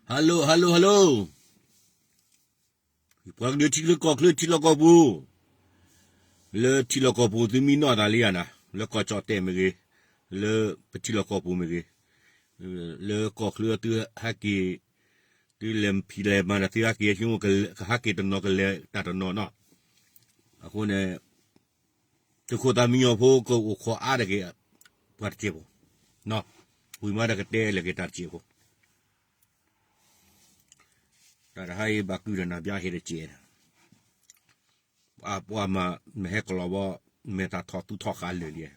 Hello hello hello, ပှၤကညီထံချၢကီၢ်ချၢ ထံလီၢ်ကီၢ်ပူၤ, လၢထံလီၢ်ကီၢ်ပူၤ သုမံနီၣ်သးလံဧါနၤ, လၢကီၢ်ကၠီၣ်တဲၣ်မ့ၢ်ဂ့ၤ, လၢပထံလီၢ်ကီၢ်ပူၤမ့ၢ်ဂ့ၤ, လၢကီၢ်ချၢသုဟဲက့ၤ, သုလဲၤဖံးလဲၤမၤဒီး သုဟဲက့ၤဟဲက့ၤ ကဟဲက့ၤတနီၤ ကလဲၤတၢ်တနီၤနီၤ, အဃိန့ၣ် သုးခိၣ်သးမံညီၤဖိကအိၣ်ခိးအါတက့ၢ် ပှၤတစဲးဖိ, ဝံၤမးဒီးကတဲလၢက့ၤတၢ်တစဲးဖိ, တၢ်တဟါအံၤဘၣ်ကုၢ်ဒီးနၤဘၣ်ဟဲတစဲး, ပှၤမၤမ့ၢ်ဟဲကလီၤဘီ, မ့ၢ်တၢ်ထီၣ်သူၣ်ထီၣ်ဃာ်လၢာ်လံ,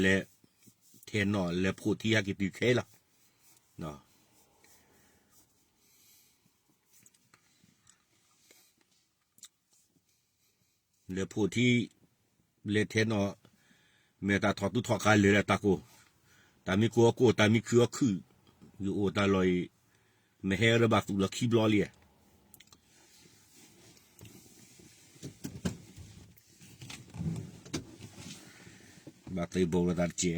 လဲၤထဲနီၤ လဲၤဖိးထံဟဲက့ၤတုၤခဲလီၤ. လဲၤဖိးထံ, လဲၤထဲနီၤ, မ့ၢ်တၢ်ထီၣ်သူၣ်ထီၣ်ဃာ်လၢာ်လၢတၢ်ကိၢ်, တၢ်မံကိၢ်အီၣ်ကိၢ် တၢ်မံခုၣ်အီၣ်ခုၣ်, ယအိၣ်တၢ်လီၢ်အံၤ, မ့ၢ်ဟဲရၢဘၣ်သူၣ်လီၤခံဘျီလံ, ဘၣ်သ့ၣ်ဘီဝဲသးတစဲး,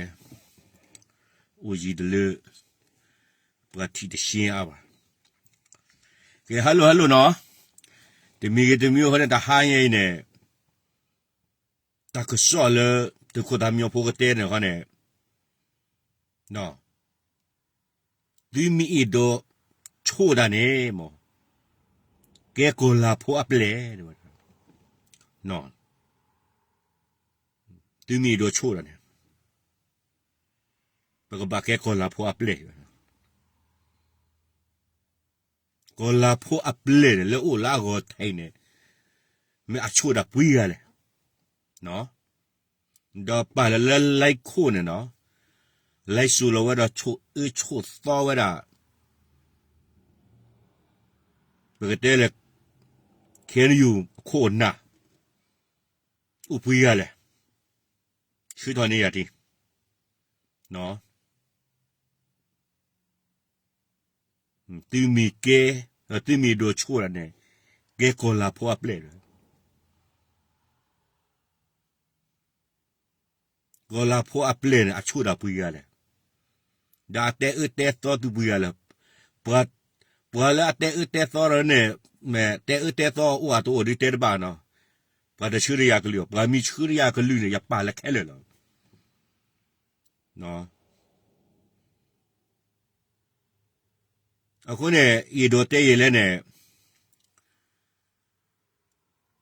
အိၣ်ယံၤတလၢ ပှၤထံၣ်တရှဲအါဘၣ်. ကဲ hello hello နီၤ, တမံၤဂ့ၤတမံၤဂ့ၤဃီန့ၣ် တဟါညါအံၤန့ၣ်, တၢ်ကစီၣ်လၢ သုးခိၣ်သးမံညီၤဖိကတဲန့ၣ်ဃီန့ၣ်, သုမ့ၢ်အဲၣ်ဒိးဆိၣ်တၢ်န့ၣ်မ့ၢ်, ကဲကီၢ်လၤဖိအပျဲၢ်, သုမ့ၢ်အဲၣ်ဒိးဆိၣ်တၢ်န့ၣ် ပကဘၣ်ကဲကီၢ်လၤဖိအပျဲၢ်, ကီၢ်လၤဖိအပျဲၢ်န့ၣ် လၢအိၣ်လၢအဂီၢ်ထဲအံၤန့ၣ်, မ့ၢ်အဆိၣ်ဒၣ်ပှဲၤဂၤလဲၣ်, ဒီးပာ်လၢလၢ like ခိၣ်န့ၣ်နီၤ, like စိၤလီၤဝဲဒီးဆိၣ်အၢဆိၣ်သီဝဲဒၣ်, ပကတဲလၢ KNU အခိၣ်အနၢ် အိၣ်ပှဲၤဂၤလဲၣ်, ဆှၢထီၣ်န့ၢ်ယၤတံၢ်, သုမ့ၢ်ကဲ, သုမ့ၢ်ဒိးဆိၣ်တၢ်န့ၣ်, ကဲကီၢ်လၤဖိအပျဲၢ်ဒီး, ကီၢ်လၤဖိအပျဲၢ်န့ၣ် အဆိၣ်ဒၣ်ပှဲၤဂၤလဲၣ်, ဒီးအတဲအၢတဲသီသုပှဲၤဂၤလဲၣ်, ပှၤလၢအတဲအၢတဲသီဒီးန့ၣ်, မ့ၢ်တဲအၢတဲသီအိၣ်အတအိၣ်ဒ်တဲတဘၣ်နီၤ, ပှၤတဆှၢတယၤကလုာ်, ပှၤမ့ၢ်ဆှၢတယၤကလုာ်န့ၣ် ယပာ်လၢခဲလၢာ်လီၤ. အဃိန့ၣ် အဲၣ်ဒိးတဲယဲလဲၣ်န့ၣ်,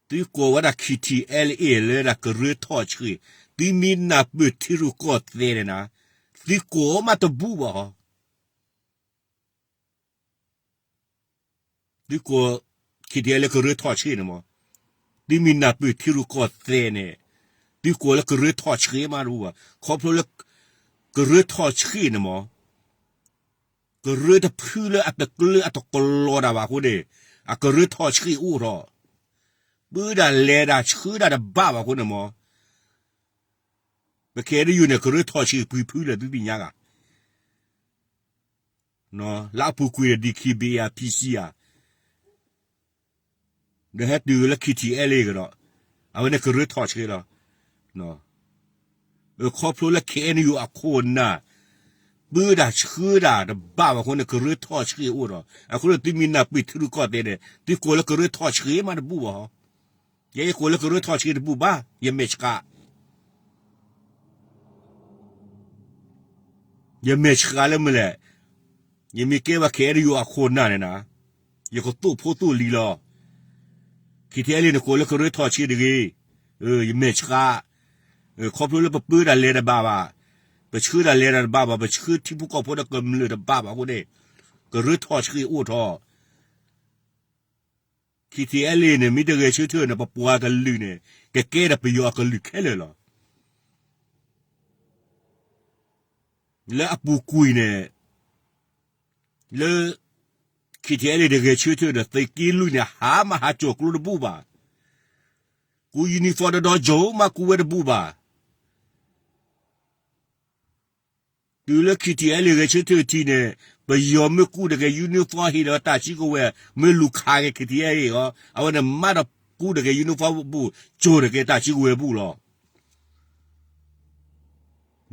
သုကိးဝဲဒၣ် KTLA လၢဒၣ်ကရၢထီၣ်ဆှံ, သုမ့ၢ်နၢ်ပၢၢ်ထံရူၢ်ကီၢ်သဲးန့ၣ်နၤ, သုကိးမးတဘူၣ်ဘၣ်ဟီ, သုကိး KTLA လၢကရၢထီၣ်ဆှံန့ၣ်မး, သုမ့ၢ်နၢ်ပၢၢ်ထံရူၢ်ကီၢ်သဲးန့ၣ်, သုကိးလၢကရၢထီၣ်ဆှံမးတဘူၣ်ဘၣ်, ခီဖျိလၢ ကရၢထီၣ်ဆှံန့ၣ်မး, ကရၢတဖုလၢအတကျၢအတကလီၤတၢ်ဘၣ်အဃိန့ၣ်, အကရၢထီၣ်ဆှံအိၣ်ထီၣ်, ပၢဒၣ်လဲၤဒၣ်ဆှၢဒၣ်တဘၣ်ဘၣ်အဃိန့ၣ်မး, ပခဲအံၤဒ်ယိာ်န့ၣ် ကရၢထီၣ်ဆှံပှဲၤဖုလၢာ်သုသ့ၣ်ညါဂၤ လၢအပူၤကွံာ်ဒီး DKBA အ PC ဧါ, ဒီးဟဲတုၤလၢ KTLA ကဒီး, အဝဲန့ၣ်ကရၢထီၣ်ဆှံလီၤ. ခီဖျိလၢ KNU အခိၣ်နၢ် ပၢဒၣ်ဆှၢဒၣ်တဘၣ်ဘၣ်အဃိန့ၣ် ကရၢထီၣ်ဆှံအိၣ်ဒီး အဃိန့ၣ်သုမ့ၢ်နၢ်ပၢၢ်ထံရူၢ်ကီၢ်သဲးန့ၣ် သုကိးလၢကရၢထီၣ်ဆှံမးတဘူၣ်ဘၣ်. ယဲယကိးလၢကရၢထီၣ်ဆှံတဘူၣ်ဘၣ်, ယမဲာ်ဆှး ယမဲာ်ဆှးလၢမနုၤလဲၣ်, ယမ့ၢ်ကဲဘၣ် KNU အခိၣ်နၢ်န့ၣ်နၤ, ယကသိၣ်ဖိသိၣ်လံၤလီၤ. KTLA န့ၣ်ကိးလၢကရၢထီၣ်ဆှံတဂ့ၤ, ယမဲာ်ဆှး, ခီဖျိလၢပပၢတၢ်လဲၤတဘၣ်ဘၣ်, ပဆှၢတၢ်လဲၤတၢ်တဘၣ်ဘၣ်, ပဆှၢထံဖိကီၢ်ဖိဒီးကမျၢၢ်တဘၣ်ဘၣ်အဃိန့ၣ်, ကရၢထီၣ်ဆှံအိၣ်ထီၣ် KTLA န့ၣ် မ့ၢ်တဂဲၤဆၢထၢၣ်န့ၣ် ပပှၤကလုာ်န့ၣ် ကကဲဒီးပယီၤအကလုာ်ခဲလၢာ်လီၤ. လၢအပူၤကွံာ်န့ၣ်, လၢ KTLA တဂဲၤဆၢထၢၣ်ဒီး သုးက့လွံၢ်န့ၣ် ဟးမးဟးကၠီၣ်ကျိတဘူၣ်ဘၣ်. ကူ uniform ဒီဒီကၠိမးကူဝဲတဘူၣ်ဘၣ်. တုၤလၢ KTLA ဂဲၤဆၢထၢၣ်ထံးန့ၣ်, ပယီၤမ့ၢ်ကူတဂဲၤ uniform ဟ့ၣ်ဒီးတၢ်စုကဝဲၤ, မ့ၢ်လူၤခးဂဲၤ KTLA အံၤ, အဝဲန့ၣ်မးဒီးကူတဂဲၤ uniform ဘူၣ်, ကၠိၣ်တဂဲၤတၢ်စုကဝဲၤဘူၣ်လီၤ.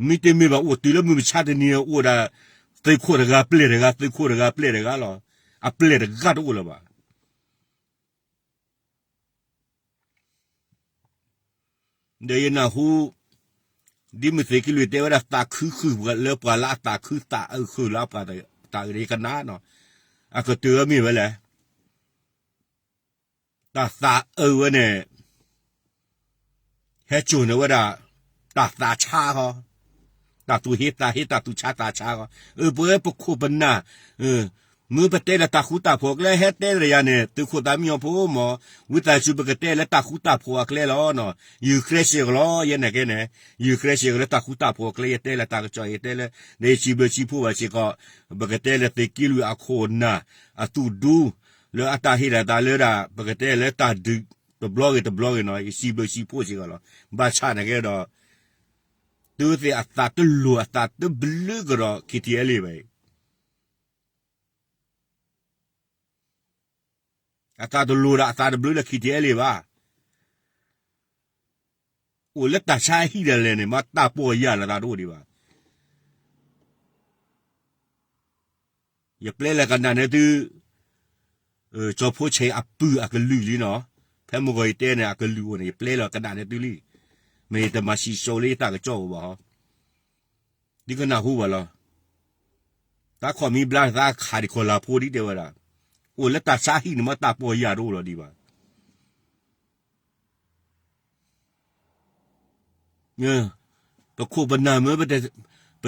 မ့တမ့ၢ်ဘၣ်အိၣ်တုၤလၢမုၢ်မဆါတနံၤအိၣ်ဒၣ် သုးခိၣ်တဂၤပျဲၢ်တဂၤ, သုးခိၣ်တဂၤပျဲၢ်တဂၤလီၤ. အပျဲၢ်တဂၤတအိၣ်လၢၤဘၣ်. ဒီးယနၢ်ဟူ ဒ်မုၢ်သုးက့လွံၢ်တဲဝဲဒၣ် သးခုဃုာ်လၢပှၤလၢအသးခု, သးအုးဃုာ်လၢပှၤတၢ်အုးန့ၣ် ယကနၣ်နီၤ. အကတၢၢ်အမ့ၢ်ဝဲလဲၣ်. တၢ်သးအုးဝဲန့ၣ် ဟဲစိာ်န့ၢ်ဝဲဒၣ် တၢ်သးဆါဃီ, တၢ်သူၣ်ဟ့သးဟ့, တၢ်သူၣ်ဆါသးဆါဃီ. အၢ ပဝဲပခိၣ်ပနၢ်, မ့ၢ်ပတဲလၢတၢ်ဃူတၢ်ဖိးအကျဲ ဟဲတဲတယၤန့ၣ် သုးခိၣ်သးမံအီဖိမၢ်, ဝံသးစူၤ ပကတဲလၢတၢ်ဃူတၢ်ဖိးအကျဲလီၤနီၤ. ယဃဲစ့ၢ်ကီးလီၤ ယဲန့ၣ်ကဲန့ၣ်, ယဃဲစ့ၢ်ကီးလၢတၢ်ဃူတၢ်ဖိးအကျဲ ယတဲလၢတၢ်ကစီၣ် ယတဲလၢ ဒီးယစံးဘျုးစံးဖှိၣ်ဘၣ်စ့ၢ်ကီး ပကတဲလၢသုးက့လွံၢ်အခိၣ်အနၢ် အသူၣ်ဒူ လၢအတၢ်ဟ့ၣ်ဒၣ်သးလၢဒၣ် ပကတဲလၢတၢ်ဒုးတဘျီဂ့ၤတဘျီဂ့ၤနီၤ, ယစံးဘျုးစံးဖှိၣ်စ့ၢ်ကီးလီၤ. ဘၣ်ဆၣ်န့ၣ်ကဲဒီး သုဝဲသ့ၣ်အသးတလိၤ အသးတဘျုးကဒီး KTLA ဘၣ်အံၤ, အသးတလိၤဒီးအသးတဘျုးလၢ KTLA ဘၣ်. အိၣ်လၢတၢ်ဆါဟံၣ်ဒၣ်လဲာ်န့ၣ် မ့ၢ်တၢ်ပီၢ်ယၢ်လီၤသးတအိၣ်ဒံးဘၣ်. ယပျဲလၢကနၣ်န့ၣ်သု, ကၠီဖိဆဲးအပုၢ်အကလုာ်လံနီၤ, ဖဲမုၢ်ဂီၤယတဲန့ၣ် အကလုာ်အိၣ်န့ၣ် ယပျဲလီၤကနၣ်န့ၣ်သုလံ, မ့ၢ်ယတမၤစံးစိၤလၢယတၢ်ကစီၣ်အိၣ်ဘၣ်ဟီ, သုကနၢ်ဟူဘၣ်လီၤ. တၢ်ခီၣ်မံဘျါသးခးဒံးကီၢ်လၤဖိဒ်တဲဝဲဒၣ်, အိၣ်လၢတၢ်ဆါဟံၣ်န့ၣ်မ့ၢ်တၢ်ပီၢ်ယၢ်တအိၣ်လီၤဒံးဘၣ်. ပခိၣ်ပနၢ်မ့ၢ် ပတတဲအၢ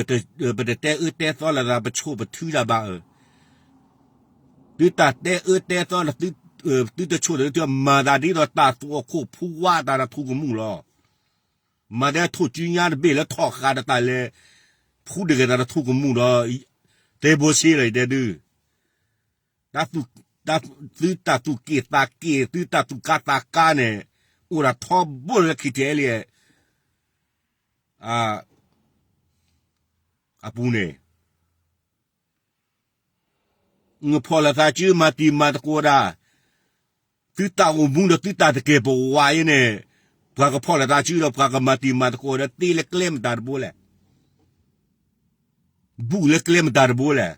တဲသီလိာ်သး ပဆိၣ်ပထုတၢ်ဘၣ်ဧၢ, သုတၢ်တဲအၢတဲသီလၢ သုတဆိၣ်တၢ် သုမၤသးဒ်သိးတၢ်သွဲၣ်ခိၣ်ဖူဝါတၢ်တထူၣ်ကမူၣ်လီၤ. မၤဒၣ်ထိၣ်စုညါတဘ့ၣ်လၢထီၣ်ဃာ်ဒီးတၢ်လဲၤ ဖူတဂ့ၤတၢ်တထူၣ်ကမူၣ်ဒီး သဲဘိဆ့လီၤ ယတဲဒုး သုတၢ်သူၣ်က့ၣ်သးက့ၣ် သုတၢ်သူၣ်ကါသးကါန့ၣ် အိၣ်ဒၣ်ထီဘိလၢ KTLA အပူၤန့ၣ်, ဖီၣ်လိာ်သးစု မၤတံၤမၤသကိးဒၣ်, သုတၢ်အိၣ်မူဒီးသုတၢ်တကဲာ်ပဝးအံၤန့ၣ်, ပှၤကဖီၣ်လိာ်သးစုဒီး ပှၤကမၤတံၤမၤသကိးဒီး သ့လၢကျဲမတၤတဘိလဲၣ်, ဘူးလၢကျဲမတၤတဘိလဲၣ်.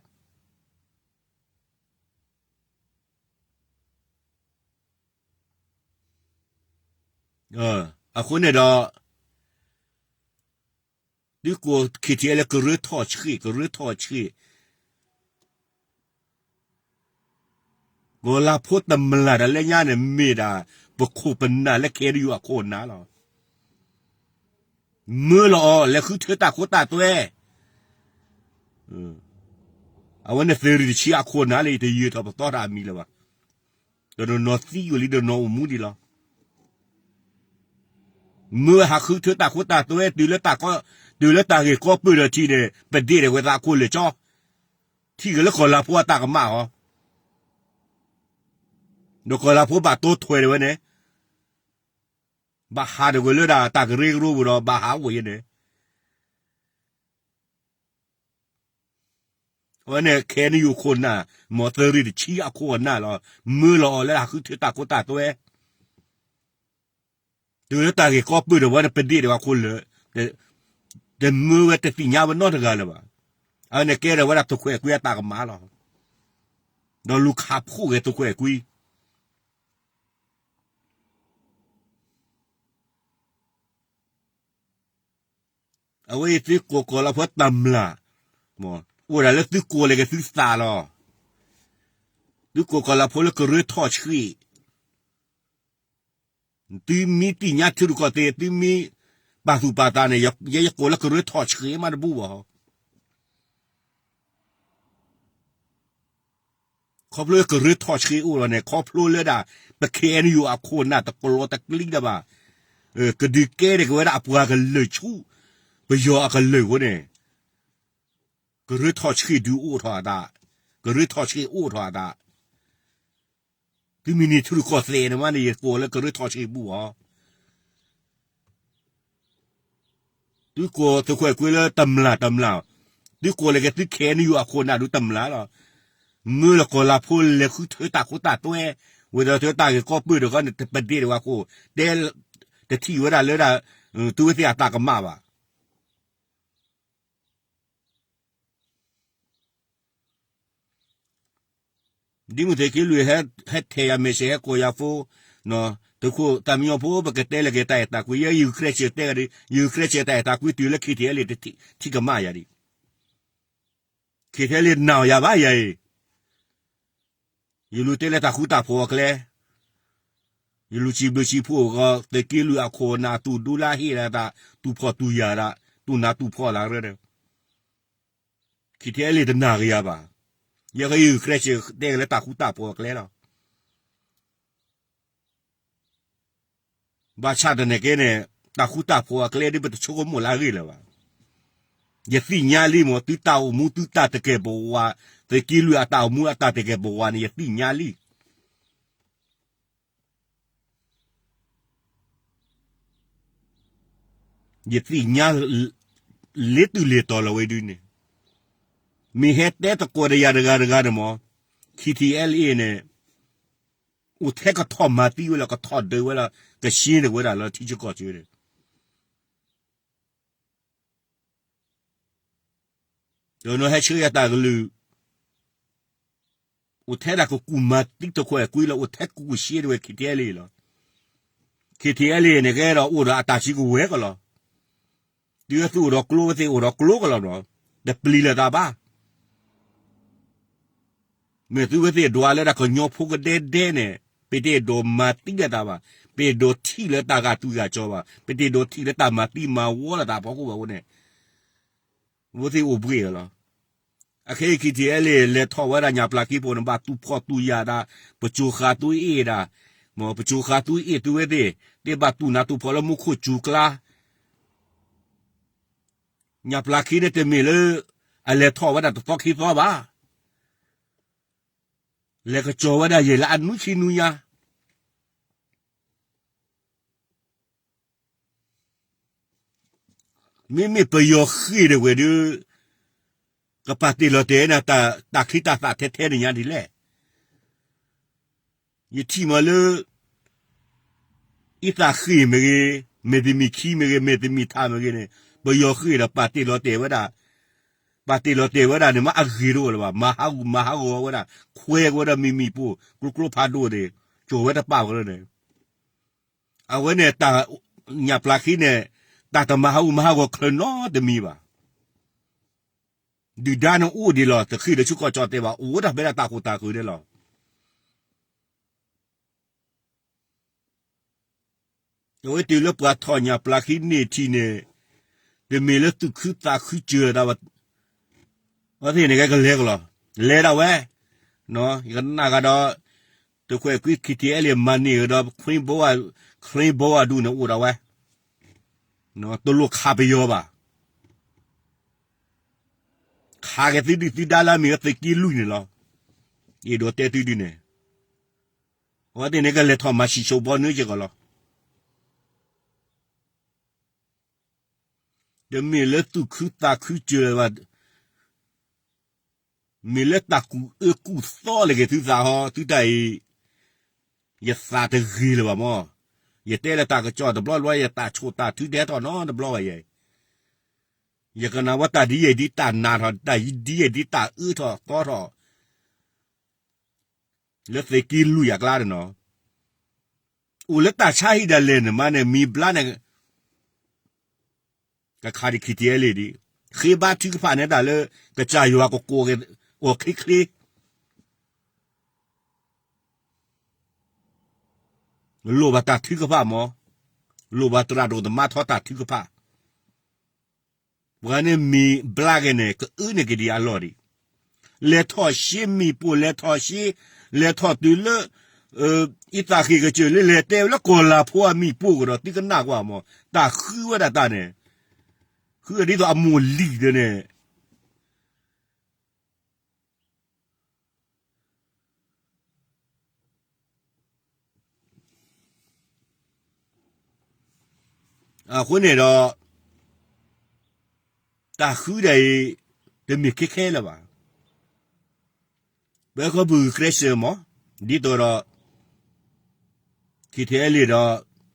အဃိန့ၣ်ဒီး သုကိး KTLA လၢကရၢထီၣ်ဆှံ ကရၢထီၣ်ဆှံ, ကီၢ်လၤဖိတမျၢ်တၢ်လၢညါန့ၣ် မ့ၢ်ဒၣ် ပခိၣ်ပနၢ်လၢ KNU အခိၣ်အနၢ်လီၤ. မၢလီၤအီၤ လဲၤဃုထၢတၢ်ခိတၢ်သွဲ, အဝဲန့ၣ်သုးရ့ၣ်တဆံအခိၣ်အနၢ်လၢ ယတယၢၤထီၣ်ပသီတၢ်အမံၤလၢၤဘၣ်, တနီၤနီၤသံယိာ်လံ တနီၤနီၤအိၣ်မူဒံးလီၤ. မၢဝဲဟးဃုထၢတၢ်ခိတၢ်သွဲ တုၤလၢတၢ်ဂ့ၢ်ကီပၢၢ်ဒီးထံးန့ၣ် ပဒ့ၣ်ဒၣ်ဝဲသးအခိၣ်လၢာ်ကၠီ, ထံၣ်က့ၤလၢကီၢ်လၤဖိအတၢ်ကမၣ်အီၤ, ဒီးကီၢ်လၤဖိဘၣ်တိထွဲဒၣ်ဝဲန့ၣ်, ဘၣ်ဟးဒၣ်ဝဲလၢဒၣ်တၢ်ကရၢကရိပူၤဒီး ဘၣ်ဟးအိၣ်ယဲန့ၣ် အဝဲန့ၣ် KNU အခိၣ်အနၢ်, မ့ၢ်သုးရ့ၣ်တဆံအခိၣ်အနၢ်လီၤ. မၢလီၤအီၤလၢဟးဃုထၢတၢ်ခိတၢ်သွဲ, တုၤလၢတၢ်ဂ့ၢ်ကီပၢၢ်ဒီးဝဲန့ၣ် ပဒ့ၣ်ဒၣ်ဝဲအခိၣ်လၢာ်, တမၢဝဲတသ့ၣ်ညါဝဲနီတဂၤလၢၤဘၣ်. အဝဲန့ၣ်ကဲဒၣ်ဝဲဒၣ်သုးခွဲးကွံအတၢ်ကမၣ်လီၤ. ဒီးလူၤခးဖှိၣ်ဂ့ၤသုးခွဲးကွံ အဝဲအံၤသုကိးကီၢ်လၤဖိတမျၢ်, အိၣ်ဒၣ်လၢသုကိးလဲၤက့ၤသုသးလီၤ. သုကိးကီၢ်လၤဖိလၢကရၢထီၣ်ဆှံ, သုမ့ၢ်သ့ၣ်ညါထံရူၢ်ကီၢ်သဲး သုမ့ၢ်ပာ်သူၣ်ပာ်သးန့ၣ် ယဲယကိးလၢကရၢထီၣ်ဆှံမးတဘူၣ်ဘၣ် ခီဖျိကရၢထီၣ်ဆှံအိၣ်လီၤန့ၣ် ခီဖျိလၢဒၣ် ပ KNU အခိၣ်အနၢ်တကျိၤတကျဲလၢၤဘၣ်, ကဒုးကဲဒၣ်က့ၤဝဲဒၣ်အပှၤကလုာ်ဆူ ပယီၤအကလုာ်အဃိန့ၣ်, ကရၢထီၣ်ဆှံဒုးအိၣ်ထီၣ်အသး, ကရၢထီၣ်ဆှံအိၣ်ထီၣ်အသး, သုမ့ၢ်န့ၢ်ထံရူၢ်ကီၢ်သဲးန့ၣ်မးန့ၣ် ယကိးလၢကရၢထီၣ်ဆှံဘူၣ်အီၤ သုကိးသုးခွဲးကွံလၢတမျၢ်တမျၢ်, သုကိးလဲၤက့ၤသု KNU အခိၣ်အနၢ်ဒုးတမျၢ်လီၤ. မၢလီၤကီၢ်လၤဖိလဲၤဃုထၢတၢ်ခိတၢ်သွဲ, ဝဲဒီးတၢ်ဂ့ၢ်ကီပၢၢ်ဒီးဃီန့ၣ် ပဒ့ၣ်ဒၣ်ဝဲအခိၣ်, တဲတထံၣ်ဝဲဒၣ်လၢဒၣ် သုဝဲသ့ၣ်အတၢ်ကမၣ်ဘၣ်. ဒ်မုၢ်သုးက့လွံၢ် ဟဲထဲးယၤ message ဟဲကိးယၤ phone, သုးခိၣ်သးမံညီဖိ ပကတဲလၢက့ၤတၢ်အဲၣ်တၢ်ကွံ, ယဲယုၢ်ကြဲးစၢးတဲဂၤဒီး ယုၢ်ကြဲးစၢးတၢ်အဲၣ်တၢ်ကွံတုၤလၢ ခံထံၣ်အဲလ့ၣ် တထံၣ်ကမၣ်ယၤဒံး, ခံထံၣ်အဲလ့ၣ်နာ်အီၤယၤဘၣ်ယၤအံၤ, ယလူၤတဲလၢတၢ်ဃူတၢ်ဖိးအကျဲ, ယလူၤစံးဘျုးစံးဖှိၣ်ဂီၤ သုးက့လွံၢ်အခိၣ်အနၢ် တူၢ်ဒူလၢဟ့ၣ်လၢတၢ် တူၢ်ဖှီၣ်တူၢ်ယာ်ဒၣ် တူၢ်နးတူၢ်ဖှီၣ်လၢရၢဒီး ခံထံၣ်အဲလ့ၣ်တနာ်က့ၤယၤဘၣ်. ယဲယုၢ်ကြဲးစၢးတဲဂၤလၢတၢ်ဃူတၢ်ဖိးအကျဲလီၤ. ဘၣ်ဆၣ်သနာ်က့န့ၣ် တၢ်ဃူတၢ်ဖိးအကျဲဒ်ပတဆိကမိၣ်လၢအဂ့ၢ်လၢၤဘၣ်. ယသ့ၣ်ညါလံမ့ၢ် သုတၢ်အိၣ်မူသုတၢ်တကဲာ်ပဝး, သုးက့လွံၢ်အတၢ်အိၣ်မူအတၢ်တကဲာ်ပဝးန့ၣ် ယသ့ၣ်ညါလံ. ယသ့ၣ်ညါ လ့ၤတုၤလ့ၤတီၤလီၤဝဲဒ်န့ၣ်, မ့ၢ်ဟဲတဲသကိးဒီးယၤတဂၤတဂၤန့ၣ်မ့ၢ် ခံထံၣ်အဲလ့ၣ်န့ၣ် အိၣ်ထဲကထီၣ်မၤသံဝဲလီၤ ကထီၣ်ဒုးဝဲလီၤ ကရှ့တဝဲဒၣ်လၢထံဆၢကီၢ်ဆၢန့ၣ် ဒီးနီၢ်ဟဲဆှၢယၤတၢ်ကလုၢ် အိၣ်ထဲဒၣ်ကကူၣ်မၤသံတခွဲးကွံာ်လီၤ အိၣ်ထဲကူၣ်ကူၣ်ရှ့တဝဲ ခံထံၣ်အဲလ့ၣ်လီၤ. ခံထံၣ်အဲလ့ၣ်န့ၣ်ကဲဒီးအိၣ်ဒီးအတၢ်စုကဝဲၤကလီၤ. တုၤဝဲသုအိၣ်ဒီးကျိဝဲသ့ၣ်အိၣ်ဒီးကျိကလီၤဒီး တပျံၤလၢၤတၢ်ဘၣ်. မ့ၢ်သုဝဲသ့ၣ်ဒွးလၢဒၣ်ကညီဖိကဒဲဒဲန့ၣ် ပတအဲၣ်ဒိးမၤသံလၢၤတၢ်ဘၣ်, ပအဲၣ်ဒိးထံၣ်လၢတၢ်ဂာ်သူၣ်ဂာ်ကၠီဘၣ်, ပတအဲၣ်ဒိးထံၣ်လၢတၢ်မၤသံမၤဝီလၢၤတၢ်အဖီခိၣ်ဘၣ်အဃိန့ၣ် အဝဲသ့ၣ်အိၣ်ဘှံးလီၤ. အခဲအံၤခံထံၣ်အဲလ့ၣ် လဲၤထီၣ်ဝဲဒၣ်ညၣ်ပျၢ်ခံဖိန့ၣ် ဘၣ်တူၢ်ဖှီၣ်တူၢ်ယာ်ဒၣ် ပစိၤဃာ်သုအ့ၣ်ဒၣ်, မ့ၢ်ပစိၤဃာ်သုအ့ၣ်သုဝဲသ့ၣ် သ့ၣ်ဘၣ်တူၢ်နးတူၢ်ဖှီၣ်လၢမူခိၣ်စူၤကျါ ညၣ်ပျၢ်ခံန့ၣ်တမ့ၢ်လၢ အလဲၤထီၣ်ဝဲဒၣ်တသီခံသီဘၣ်. လဲၤကစီၤဝဲဒၣ်ယဲၢ်လၢအနွံဆံနွံညါ မ့မ့ၢ်ပယီၤဃ့ၢ်ဒၣ်ဝဲဒီး ကပာ်တ့ၢ်လီၤတဲာ်န့ၣ် တၢ်ချံတၢ်သၣ်ထဲထဲန့ၣ်ညါဒ်လဲၣ်. ယထံၣ်မးလၢ အံသၣ်ဃ့ၢ်မ့ၢ်ဂ့ၤ, မဲာ်သမံၣ်ခံမ့ၢ်ဂ့ၤ, မဲာ်သမံၣ်ထးမ့ၢ်ဂ့ၤန့ၣ် ပယီၤဃ့ၢ်ဒီးပာ်တ့ၢ်လီၤတဲာ်ဝဲဒၣ်, ပာ်တ့ၢ်လီၤတဲာ်ဝဲဒၣ်န့ၣ် မ့ၢ်အဂ့ၤတအိၣ်လၢၤဘၣ်. မၤဟးဂူာ်မၤဟးဂီၤဝဲဒၣ်, ခွဲးဝဲဒၣ်မံၤမံၤပိၢ် ကျိကျိဖးဒိၣ်န့ၣ် ကၠီၤဝဲတပာ်ဝဲန့ၣ် အဝဲန့ၣ် တၢ်ညၣ်ပျၢ်ခံန့ၣ် တၢ်တမၤဟးဂူာ်မၤဟးဂီၤချၢနီတမံၤဘၣ်. ဒုၣ်ဒါန့ၣ်အိၣ်ဒံးလီၤ တဃ့ၢ်ဒီးဆူကီၢ်ကၠီၣ်တဲာ်ဘၣ် အိၣ်ဝဲဒၣ်ဖဲဒၣ်တၢ်ဃိၣ်တၢ်ဃၢၤန့ၣ်လီၤ. အဝဲတုၤလၢပှၤထီၣ်ညၣ်ပျၢ်ခံန့ၢ်ထံၣ်န့ၣ် တမ့ၢ်လၢသူၣ်ခုသးခုစၢၤတၢ်ဘၣ် အဝဲသ့ၣ်န့ၣ်ကဲကလဲၤကလီၤ လဲၤဒၣ်ဝဲ ယကနၣ်ဂၤဒီး တခွဲးကွံာ် ခံထံၣ်အဲလ့ၣ် မၤန့ၢ်ကဒီး ခရံဘိအဒူၣ်န့ၣ်အိၣ်ဒၣ်ဝဲ တလိၣ်ခးပယီၤဘၣ် ခးက့ၤသုဒုၣ်သုဒါလၢအမ့ၢ်ဝဲသုးက့လွံၢ်န့ၣ်လီၤ. ယအဲၣ်ဒိးတဲသုဒ်န့ၣ် အဝဲသ့ၣ်န့ၣ်ကလဲၤထီၣ်မၤဆံးဆိဘီနၢက့ၤကီးလီၤ. တမ့ၢ်လၢသူၣ်ခုသးခုစၢၤဘၣ် မ့ၢ်လၢတၢ်ကူၣ်အၢကူၣ်သီလၢက့ၤသုသးဟီ သုတၢ်အံၤ ယသးတဂ့ၤလၢၤဘၣ်မၢ်. ယတဲလၢတၢ်ကစီၣ်တဘျီတဘျီ ယတၢ်ဆိၣ်တၢ်ထုတဲထီၣ်နီတဘျီဘၣ်ယဲ ယကနၣ်ဝဲတၢ်ဒ်ယဲၢ်ဒ်တၢ်နးထီၣ် တၢ်ဒ်ယဲၢ်ဒ်တၢ်အၢထီၣ်သီထီၣ် လၢသုးက့လွံၢ်အကျါန့ၣ်နီၤ အိၣ်လၢတၢ်ဆါဟံၣ်ဒၣ်လဲာ်န့ၣ်မးန့ၣ် မ့ၢ်ဘျါန့ၣ် ကခးဒံးခံထံၣ်အဲလ့ၣ်ဒံး ဃ့ဘါထုကဖၣ်န့ၣ်ဒၣ်လၢ ကစၢ်ယွၤကကိးက့ၤအီၤချ့ချ့ လိၣ်ဘၣ်တၢ်ထုကဖၣ်မး, လိၣ်ဘၣ်သရၣ်ဒိၣ်သမါထီတၢ်ထုကဖၣ်, ပှၤန့ၣ်မ့ၢ်ဘျါက့ၤန့ၣ် ကအၢန့ၢ်က့ၤဒံးအလီၢ်ဒံး, လဲၤထီၣ်ရှ့မ့ၣ်ပိၢ် လဲၤထီၣ်ရှ့, လဲၤထီၣ်တုၤလၢ အံသၣ်ဃ့ၢ်ကစၢၢ်လၢ လဲၤတဲဝဲလၢကီၢ်လၤဖိအမ့ၣ်ပိၢ်ကဒီး သုကနၣ်ကွၢ်မး, တၢ်ဃုဝဲဒၣ်တၢ်န့ၣ်, ဃုဒ်သိးအမိၢ်လံၤဒၣ်န့ၣ် အဃိန့ၣ်ဒီး တၢ်ဃုဒၣ်အံၤ တမ့ၢ်ခဲခဲလၢၤဘၣ်. ပဟဲခီဖျိဂုာ်ကျဲးစၢးမး, ဒ်သိးဒီး ခံထံၣ်အဲလ့ၣ်ဒီး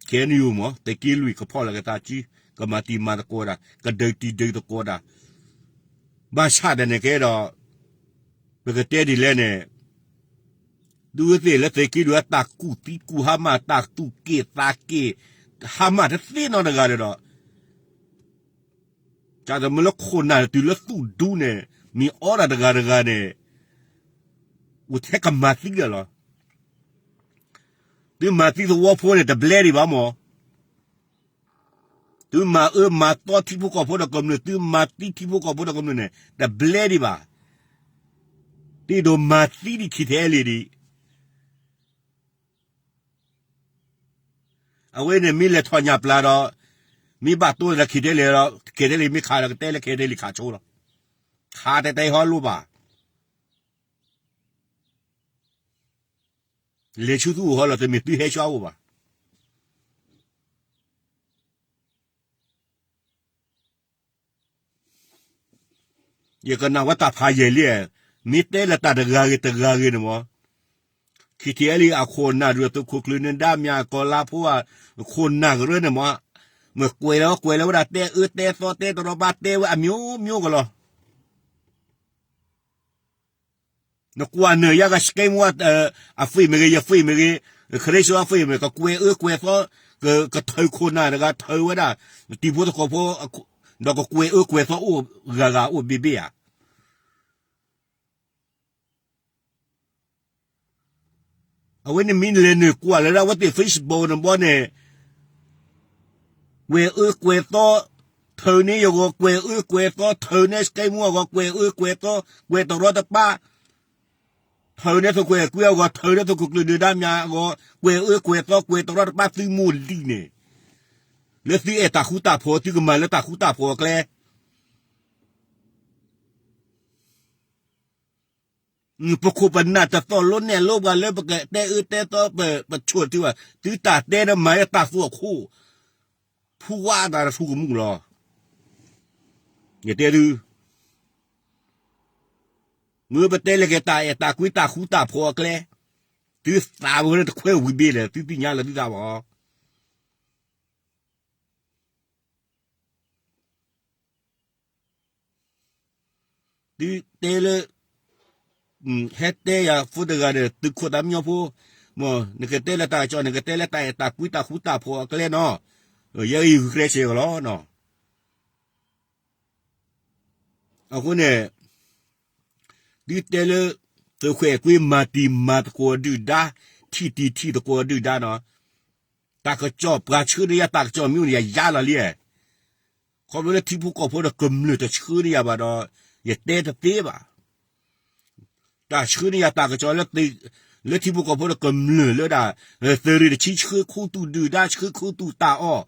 KNU မး သုးက့လွံၢ်ကဖီၣ်လီၤက့ၤသးစု, ကမၤတံၤမၤသကိးတၢ်, ကဒုးတံၤဒုးသကိးတၢ်, ဘၣ်ဆၣ်သနာ်က့ဒီး ပကတဲဒ်လဲၣ်န့ၣ် ဒုးသ့ၣ်လၢသုးက့လွံၢ်အတၢ်ကူၣ်သံကူၣ်ဟါမၢ် တၢ်သူၣ်က့ၣ်သးက့ၣ် ဟါမၢ်တသ့နီတဂၤဒီး, ကၢ်သမုၢ်လၢခိၣ်နၢ်တုၤလၢသူၣ်ဒူန့ၣ် မ့ၢ်အီဒၣ်တဂၤတဂၤန့ၣ် အိၣ်ထဲကမၤသံဒီးလီၤ. သုမၤသံသဝီဖိန့ၣ် တဘျဲဒံးဘၣ်မၢ်. သုမၤအၢမၤသီထံဖိကီၢ်ဖိဒီးကမျၢၢ် သုမၤသံထံဖိကီၢ်ဖိဒီးကမျၢၢ်န့ၣ် တဘျဲဒံးဘၣ်. သုဒိၣ်မၤသံဒံးခံထဲလံဒံး. အဝဲန့ၣ်မ့ၢ်လဲၤထီၣ်ညၣ်ပျၢ်ဒီး, မ့ၢ်ဘၣ်တိၢ်ဒီးခံထဲလံဒီး ခံထဲလံမ့ၢ်ခးဒီးကတဲလၢခံထဲလံ ခးဆိလီၤ. ခးတဲတဲဟီလိၣ်ဘၣ်. လဲၤဆူသုအိၣ်ဟီလီၤ တမ့ၢ်သုဟဲဆူအအိၣ်ဘၣ်. ယကနၣ်ဝဲတၢ်ဖးယံာ်လံ, မ့ၢ်တဲလၢတၢ်တဂၤဂ့ၤတဂၤဂ့ၤန့ၣ်မၢ်, ခံထံၣ်အဲလံအခိၣ်နၢ်ဒုး သုးခိၣ်ကျၢၢ်နၢၤဒါ မၠၣ်ကီၤလါဖိအခိၣ်နၢ်ကရၢန့ၣ်မၢ်, မ့ၢ်ကွဲးလီၤကွဲးလီၤဝဲဒၣ် တဲအၢတဲသီတဲတရီတပါ တဲဝဲအမျိုးမျိုးကလီၤ. နကွၢ်နၢၤယါက scam ဝဲ, အ Facebook မ့ၢ်ဂ့ၤ ယ Facebook မ့ၢ်ဂ့ၤ, ခရံာ်စၢ်အ Facebook မ့ၢ် ကကွဲးအၢကွဲးသီ, ကထုးခိၣ်နၢ်တဂၤ ထုးဝဲဒၣ် တံၤဖိသကိးဖိ, ဒီးကကွဲးအၢကွဲးသီအိၣ်ဂၤဂၤအိၣ်ဘ့ၣ်ဘ့ၣ်ဧါ. အဝဲန့ၣ်မ့ၢ်လဲၤနုာ်ကွၢ်လၢဒၣ်ဝဲသ့ၣ် Facebook န့ၣ်ဘီန့ၣ်, ကွဲးအၢကွဲးသီ, ထုးန့ၢ်ယဂီၢ် ကွဲးအၢကွဲးသီ, ထုးန့ၢ် scam အဂီၢ် ကွဲးအၢကွဲးသီ, ကွဲးတရီတပါ, ထုးန့ၢ်သုးခိၣ်အဲၣ်ကွံအဂီၢ် ထုးန့ၢ်သုးခိၣ်ကျၢၢ်နၢၤဒါ မၠၣ်အဂီၢ် ကွဲးအၢကွဲးသီ ကွဲးတရီတပါ သုမိၢ်လံၢ်န့ၣ်, လၢသုအဲၣ်တၢ်ဃူတၢ်ဖိး သုကမၤလၢတၢ်ဃူတၢ်ဖိးအကျဲ ပခိၣ်ပနၢ်တသီၣ်လိနဲၣ်လိဘၣ်လၢပကတဲအၢတဲသီ ပဆိၣ်တုၤဘၣ် သုတၢ်တဲဒီးမၤလၢတၢ်သူၣ်အခိၣ်, ဖူဝါတၢ်တထူကမူၣ်လီၤ. ယတဲသု, မ့ၢ်ပတဲလၢက့ၤတၢ်အဲၣ်တၢ်ကွံတၢ်ဃူတၢ်ဖိးအကျဲ, သုသးဝဲလၢတခွဲဝံၤဘ့ၣ်လဲၣ် သုသ့ၣ်ညါလၢသုသးဘၣ်. သုတဲလၢ, ဟဲတဲယၤဖိတဂၤဒီး သုးခိၣ်သးမံညီဖိ, မ့ၢ်နကတဲလၢတၢ်ကစီၣ် နကတဲလၢတၢ်အဲၣ်တၢ်ကွံတၢ်ဃူတၢ်ဖိးအကျဲနီၤ, ယဲအံၤဂုာ်ကျဲးစၢးကလီၤနီၤ. အဃိန့ၣ် သုတဲလၢ သုးခိၣ်အဲၣ်ကွံမၤတံၤမၤသကိးဒုၣ်ဒါ, ထံၣ်တံၤထံၣ်သကိးဒုၣ်ဒါနီၤ, တၢ်ကစီၣ်ပှၤဆှၢန့ၢ်ယၤတၢ်ကစီၣ်မ့ၢ်အိၣ်န့ၣ် ယယါလီၤလံ. ခီဖျိလၢထံဖိကီၢ်ဖိဒီးကမျၢၢ်တဆှၢန့ၢ်ယၤဘၣ်ဒီး ယတဲတသ့ဘၣ်. တၢ်ဆှၢန့ၢ်ယၤတၢ်ကစီၣ်လၢ လၢထံဖိကီၢ်ဖိဒီးကမျၢၢ်လၢဒၣ် သုးရ့ၣ်တဆံဆှၢခူသူၣ်ဒုၣ်ဒါ ဆှၢခူသူၣ်တၢ်အီၣ်,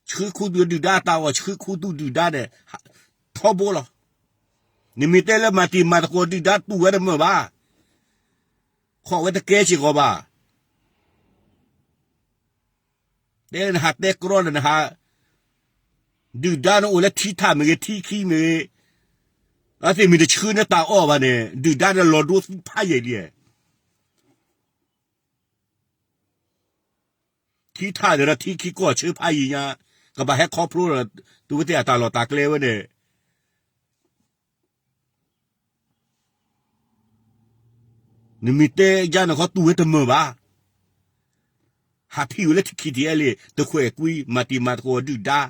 ဆှၢခူသူၣ်ဒုၣ်ဒါတၢ်အီၣ် ဆှၢခူသူၣ်ဒုၣ်ဒါန့ၣ် ထီဘိလီၤ. နမ့ၢ်တဲလၢမၤတံၤမၤသကိးဒုၣ်ဒါတူၢ်ဝဲတမုာ်ဘၣ်, ခီၣ်ဝဲတကဲစ့ၢ်ကီးဘၣ်. တဲနဟးတဲကြီလၢနဟး, ဒုၣ်ဒါန့ၣ်အိၣ်လၢထံထၣ်မ့ၢ်ဂ့ၤ ထံခံမ့ၢ်ဂ့ၤ, အဝဲသ့ၣ်မ့ၢ်တဆှၢန့ၢ်တၢ်အီၣ်ဘၣ်န့ၣ် ဒုၣ်ဒါန့ၣ်လီၤဒိသံဖးယံာ်လံ. ထံထၣ်ဒီးထံခံကီၢ်ဆၢဖးယံာ်ညါ, ကဘၣ်ဟဲခီဖျိဒီး သုဝဲသ့ၣ်အတၢ်လီၢ်တၢ်ကျဲဝဲန့ၣ် နမ့ၢ်တဲယါန့ၣ်ခီတူၢ်ဝဲတမုာ်ဘၣ်. ဟးထံၣ်ဝဲလၢ ခံထံၣ်အဲလ့ၣ် သုးခိၣ်အဲၣ်ကွံ မၤတံၤမၤသကိးဒုၣ်ဒါ,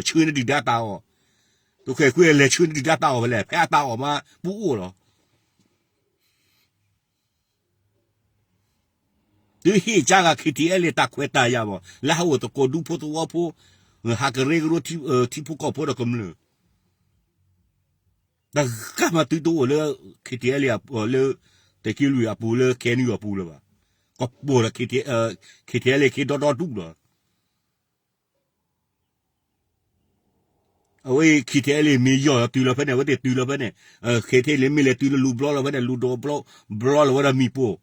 ဆှၢန့ၢ်ဒုၣ်ဒါတၢ်အီၣ်, သုးခိၣ်အဲၣ်ကွံလဲၤဆှၢန့ၢ်ဒုၣ်ဒါတၢ်အီၣ်ဖဲလဲၣ်, ဖဲအတၢ်အီၣ်မးပူၤအိၣ်လီၤ. သုဟ့ၣ်ကါဂၤ ခံထံၣ်အဲလ့ၣ် တၢ်ခွဲးတၢ်ယာ်ဘၣ် လၢဟးအိၣ်သကိးဒူဖိသဝီဖိ, ဟးကရၢကရိ ထံဖိကီၢ်ဖိဒီးကမျၢၢ် တဂၤမးသုတအိၣ်လၢ ခံထံၣ်အဲလ့ၣ် လၢ သုးက့လွံၢ်အပူၤ လၢ ခဲနံၣ်အပူၤလၢၤဘၣ်. ကပီၤဒီး ခံထံၣ်အဲလ့ၣ် ခံဒီဒီဒူၣ်လီၤ. အဝဲ ခံထံၣ်အဲလ့ၣ် မ့ၢ်ယီၢ်လီၤတုၤလီၤဖဲန့ၣ် အဝဲသ့ၣ်တုၤလီၤဖဲန့ၣ်, ခံထံၣ်အဲလ့ၣ် မ့ၢ်လဲၤတုၤလၢလူၤဘျီလီၤဖဲန့ၣ် လူၤဒိးဘျီလီၤဝဲဒီးမ့ၣ်ပိၢ်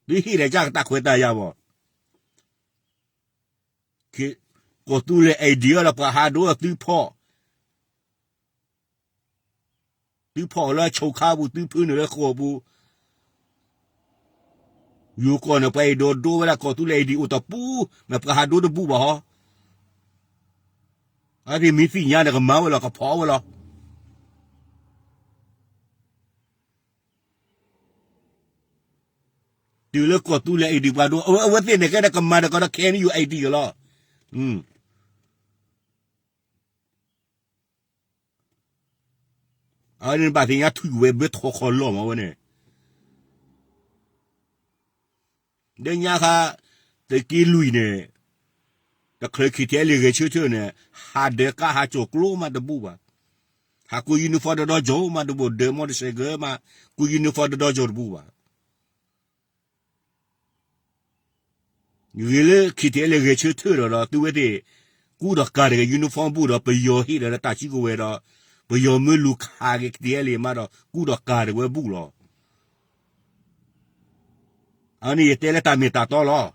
သုဟ့ၣ်ဒီးကါဂၤ တၢ်ခွဲးတၢ်ယာ်ဘၣ်. ကီၢ်သူလ့ၤ ID ဒီးပှၤဟးဒိဒီးသုဖီၣ်, သုဖီၣ်လၢအဆိခါပူၤ သုဖုနုာ်လၢဃိာ်ပူၤ, ယူၤကီၢ်န့ၣ် ပှၤအဲၣ်ဒိးဒိဝဲဒၣ် ကီၢ်သူလ့ၤ ID အိၣ်တပူၤ, မ့ၢ်ပှၤဟးဒိတဘူၣ်ဘၣ်ဟီ, အဝဲသ့ၣ်မ့ၢ်သ့ၣ်ညါန့ၣ် ကမၤဝဲလီၤ ကဖီၣ်ဝဲလီၤ. တုၤလၢကီၢ်သူလ့ၤ ID ပှၤဒိ အဝဲသ့ၣ်န့ၣ်ကဲဒီးကမၤဒီးကီးဒီး KNU ID က့ၤလီၤ. အဝဲန့ၣ်ဘၣ်သ့ၣ်ညါထွံၣ်ဝဲဘၢထီၣ်ခီၣ်လီၢ်မးဝဲန့ၣ် လၢညါခါ သုးက့လွံၢ်န့ၣ် တချုး KTLA ဂဲၤဆၢထၢၣ်န့ၣ် ဟးဒၢးကါဟးကၠီၣ်ကျိမးတဘူၣ်ဘၣ်. ဟးကူ uniform တဒီကၠိမးတဘူၣ် ဒၢး motorcycle မး ကူ uniform တဒီကၠိတဘူၣ်ဘၣ်. ဂ့ၤလၢ KTLA ဂဲၤဆၢထၢၣ်ဒီး ဒီးသုဝဲသ့ၣ် ကူဒီးကၤတဂ့ၤ uniform ဘူၣ်ဒီး ပယီၤဟ့ၣ်ဒီးလၢတၢ်စုကဝဲၤဒီး ပယီၤမ့ၢ်လူၤခးက့ၤ KTLA မးဒီး ကူဒီးကၤတဝဲဘူၣ်လီၤ. အန့ၣ်ယတဲလၢတၢ်မ့ၢ်တၢ်တီလီၤ.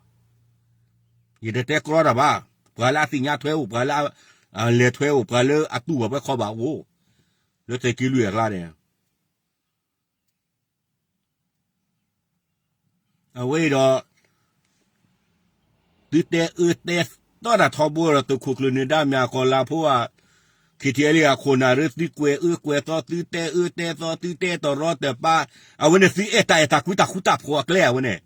ယတတဲကြီတၢ်ဘၣ်. ပှၤလၢအသ့ၣ်ညါထွဲအိၣ် ပှၤလၢအလဲၤထွဲအိၣ် ပှၤလၢအတူၢ်ဘၣ်ပှဲၤခီဘၣ်အိၣ် လၢသုးက့လွံၢ်အကျါန့ၣ် အဝဲအံၤဒီး သုတဲအၢတဲသီတၢ်ထီဘိဒီး သုးခိၣ်ကျၢၢ်နၢၤဒါ မ့ၢ်ကီၤလၤဖိဧါ, KTLA အခိၣ်နၢ်ရၢ သုကွဲးအၢကွဲးသီ သုတဲအၢတဲသီ သုတဲတရီတပါ, အဝဲန့ၣ်သုအဲၣ်တၢ်အဲၣ်တၢ်ကွံတၢ်ဃူတၢ်ဖိးအကျဲ အဝဲန့ၣ်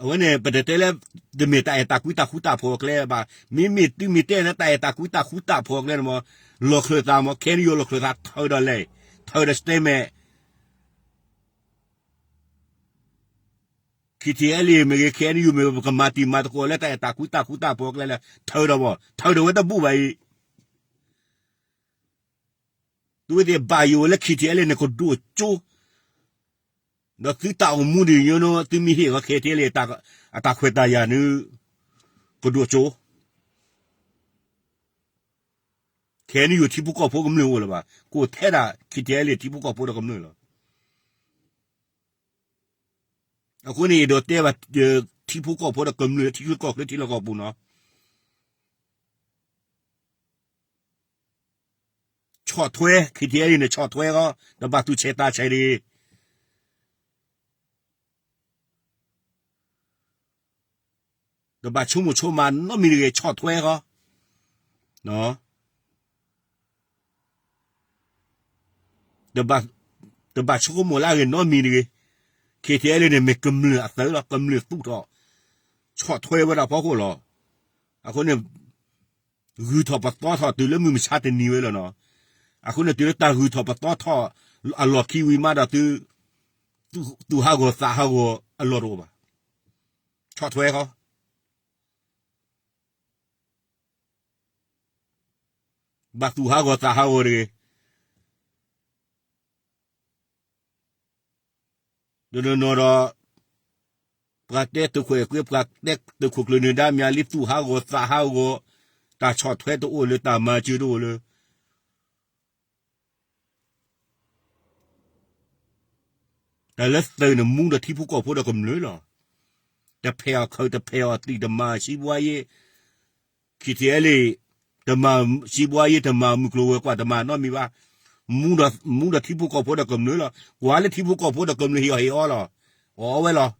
အဝဲန့ၣ် ပတတဲလၢ တမ့ၢ်တၢ်အဲၣ်တၢ်ကွံတၢ်ဃူတၢ်ဖိးအကျဲဘၣ်. မ့မ့ၢ်သုမ့ၢ်တဲလၢ တၢ်အဲၣ်တၢ်ကွံတၢ်ဃူတၢ်ဖိးအကျဲန့ၣ်မ့ၢ် လီၤချၢၣ်သးမ့ၢ် KNU လီၤချၢၣ်သး ထုးဒီးလဲၣ်, ထုးဒီး statement, KTLA မ့ၢ်ဂ့ၤ KNU မ့ၢ်ဂ့ၤ ပကမၤတံၢ်မၤသကိးလၢ တၢ်အဲၣ်တၢ်ကွံတၢ်ဃူတၢ်ဖိးအကျဲလၢ ထုးဒီးဘၣ်, ထုးဒီးဝဲတဘူၣ်ဘၣ်အံၤ သုဝဲသ့ၣ်ဘၣ်ယိၣ်ဝဲလၢ KTLA န့ၣ် ကဒိၣ်ကၠိ, ဒီးသုတၢ်အိၣ်မူဒ်ညီနုၢ် သုမ့ၢ်ဟ့ၣ်ဂီၤ KTLA အတၢ်ခွဲးတၢ်ယာ်န့ၣ် ကဒိၣ်ကၠိ, KNU ထံဖိကီၢ်ဖိကမျၢၢ်အိၣ်လၢၤဘၣ်, ကအိၣ်ထဲဒၣ် KTLA ထံဖိကီၢ်ဖိဒီးကမျၢၢ်လီၤ. အဃိန့ၣ် ယဒိးတဲဘၣ် ထံဖိကီၢ်ဖိဒီးကမျၢၢ် ထံချၢကီၢ်ချၢထံလီၢ်ကီၢ်ပူၤနီၤ ဆီၣ်ထွဲ KTLA န့ၣ် ဆီၣ်ထွဲဃီ, တဘၣ်သူၣ်ဆဲးသးဆဲးတဂ့ၤ, တဘၣ်ဆိကမိၣ်ဆိကမးနီတမံၤတဂ့ၤ ဆီၣ်ထွဲဃီ, တဘၣ်ဆိကမိၣ်လၢအဂ့ၤနီတမံၤတဂ့ၤ, KTLA န့ၣ်မ့ၢ်ကမျၢၢ်အသုးလီၤ, ကမျၢၢ်သူၣ်ထီၣ် ဆီၣ်ထွဲဝဲဒၣ်ဖီခိၣ်လီၤ. အဃိန့ၣ် ဂုၢ်ထီၣ်ပသီထီၣ်တုၤလၢမုၢ်မဆါတနံၤဝဲလီၤနီၤ. အဃိန့ၣ် တုၤလၢတၢ်ဂုၢ်ထီၣ်ပသီထီၣ်အလီၢ်ခံဝံၤမးဒီးသု သူၣ်ဟးဂီၤသးဟးဂီၤအလီၢ်တအိၣ်ဘၣ်. ဆီၣ်ထွဲဃီ ဘၣ်သူၣ်ဟးဂီၤသးဟးဂီၤတဂ့ၤ. တနီၤနီၤဒီး ပှၤတဲသုးခိၣ်အဲၣ်ကွံ ပှၤတဲသုးခိၣ်ကျၢၢ်နၢၤဒါ မ့ၢ်လံသူၣ်ဟးဂီၤသးဟးဂီၤ, တၢ်ဆီၣ်ထွဲတအိၣ်လၢၤ တၢ်မၤစၢၤတအိၣ်လၢၤ တၢ်လၢသုးန့ၣ် မူဒီးထံဖိကီၢ်ဖိဒီးကမျၢၢ်လီၤ. တဖဲးအီၣ်ခၢၣ် တဖဲးအီၣ်သံၣ် တမၤစံးဘှါယ့ၣ်, KTLA တမၤစံးဘှါယ့ၣ် တမၤမုၢ်ကျိၤဝဲၤကွာ် တမၤနီတမံၤဘၣ်. မူဒီးထံဖိကီၢ်ဖိဒီးကမျၢၢ်လီၤ. ကွၢ်လၢထံဖိကီၢ်ဖိဒီးကမျၢၢ်ဟ့ၣ်အီၣ်ဟ့ၣ်အီလီၤ. အီၣ်အီဝဲလီၤ.